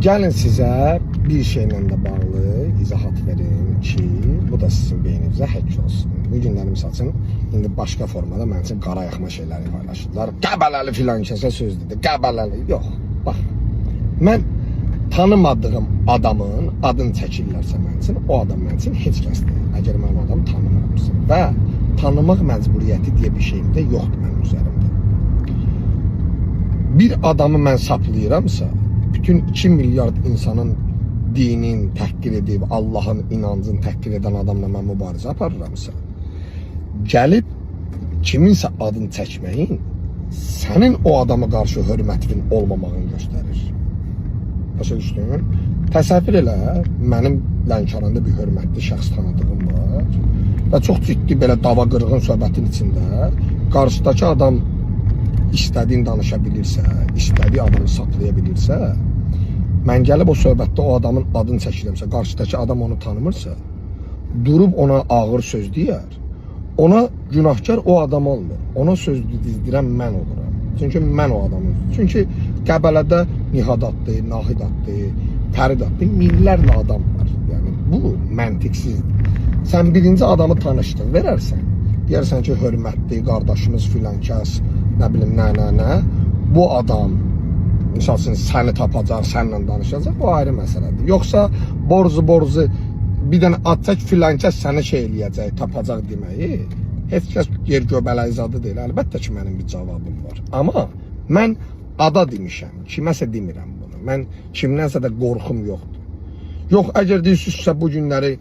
Gəlin sizə bir şeylə də bağlı izahat verim ki, bu da sizin beyninizə həkk olsun. Bu günləri misal üçün indi başqa formada mənim üçün qara yaxma şeyləri paylaşırlar. Qəbələli filan kəsə söz dedi. Qəbələli. Yox. Bax. Mən tanımadığım adamın adını çəkirlərsə mənim üçün, o adam mənim üçün heç kəs deyil. Əgər mən o adamı tanımıramsa və tanımaq məcburiyyəti deyə bir şeyim də yoxdur mənim üzərimdə. Bir adamı mən saplayıramsa, bütün 2 milyard insanın dinin təhqir edib, Allahın inancını təhqir edən adamla mən mübarizə aparıramsa, gəlib kiminsə adını çəkməyin sənin o adama qarşı hörmətinin olmamağını göstərir. Başa düşdün? Təsəvvür elə, mənim Lənkəranda bir hörmətli şəxs tanıdığım var və çox ciddi belə dava qırğın söhbətin içində qarşıdakı adam istədiyini danışa bilirsə, istədiyi adamı saplaya bilirsə, mən gəlib o söhbətdə o adamın adını çəkirəmsə, qarşıdakı adam onu tanımırsa, durub ona ağır söz deyər, ona günahkar o adam olmur. Ona söz dizdirən mən oluram. Çünki mən o adamım. Çünki Qəbələdə Nihad adlı, Nahid adlı, Fərid adlı minlərlə adam var. Yəni bu məntiqsizdir. Sən birinci adamı tanışdıq verərsən, deyərsən ki, hörmətli qardaşımız filan kəs, nə bilim nə nə nə, bu adam misal üçün səni tapacaq, səninlə danışacaq, o ayrı məsələdir. Yoxsa borzu bir dənə ad çək filan kəs səni şey eləyəcək, tapacaq deməyi heç kəs yer göbələyi zadı deyil. Əlbəttə ki, mənim bir cavabım var. Amma mən ada demişəm, kiməsə demirəm bunu. Mən kimdənsə də qorxum yoxdur. Yox, əgər deyirsinizsə bu günləri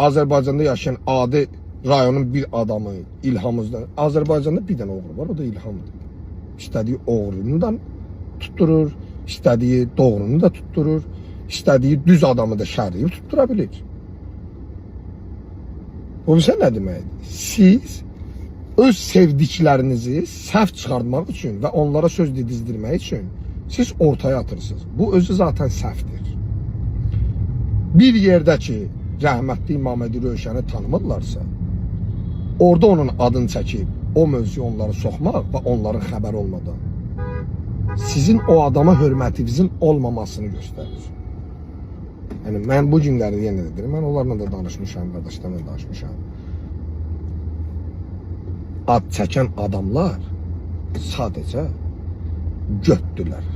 Azərbaycanda yaşayan adi rayonun bir adamı İlhamızdan, Azərbaycanda bir dənə oğru var, o da İlhamdır. İstədiyi oğrunu da tutturur, istədiyi doğrunu da tutturur, istədiyi düz adamı da şərləyib tuttura bilir. Bu bizə nə deməkdir? Siz öz sevdiklərinizi səhv çıxartmaq üçün və onlara söz didizdirmək üçün siz ortaya atırsınız. Bu özü zaten səhvdir. Bir yerdə ki, rəhmətli İmamədi Rövşəni tanımırlarsa, orada onun adını çəkib o mövzuya onları soxmaq və onların xəbəri olmadan sizin o adama hörmətinizin olmamasını göstərir. Yəni mən bu günləri yenə də deyirəm, mən onlarla da danışmışam, qardaşlarla danışmışam. Ad çəkən adamlar sadəcə götdülər.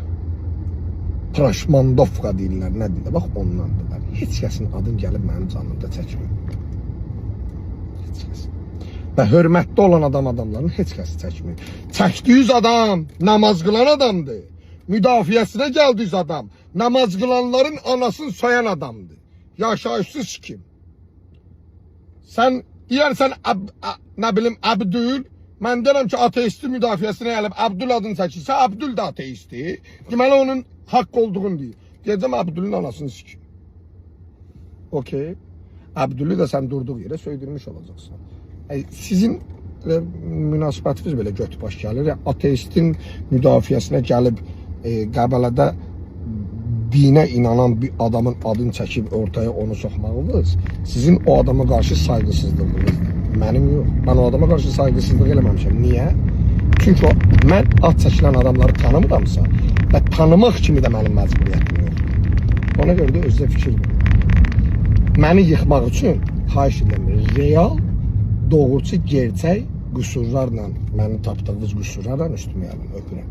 Praşmandovka deyirlər, nə deyirlər, bax ondandırlar. Heç kəsin adını gəlib mənim canımda çəkmir. Heç kəs. Və hörmətli olan adam adamların heç kəsi çəkmir. Çəkdiyiniz adam namaz qılan adamdır. Müdafiəsinə gəldiyiniz adam namaz qılanların anasını söyən adamdır. Yaşayışsız kim? Sən deyərsən nə bilim Əbdül, mən deyirəm ki, ateisti müdafiəsinə gəlib Əbdül adını çəkirsə, Əbdül də ateistdir. Deməli onun haqq olduğunu deyir. Deyəcəm Əbdülün anasını sikim. Okey. Əbdülü də sən durduğu yerə söydürmüş olacaqsan. Sizin elə münasibətiniz belə göt baş gəlir. Yəni, ateistin müdafiəsinə gəlib Qəbələdə dinə inanan bir adamın adını çəkib ortaya onu soxmağınız sizin o adama qarşı sayğısızlığınızdır. Mənim yox. Mən o adama qarşı sayğısızlıq eləməmişəm. Niyə? Çünki mən ad çəkilən adamları tanımıramsa və tanımaq kimi də mənim məcburiyyətim yoxdur. Ona görə də özünüzə fikir verin. Məni yıxmaq üçün xahiş edirəm, real, doğruçu, gerçək qüsurlarla, məni tapdığınız qüsurlarla üstümə gəlin, öpürəm.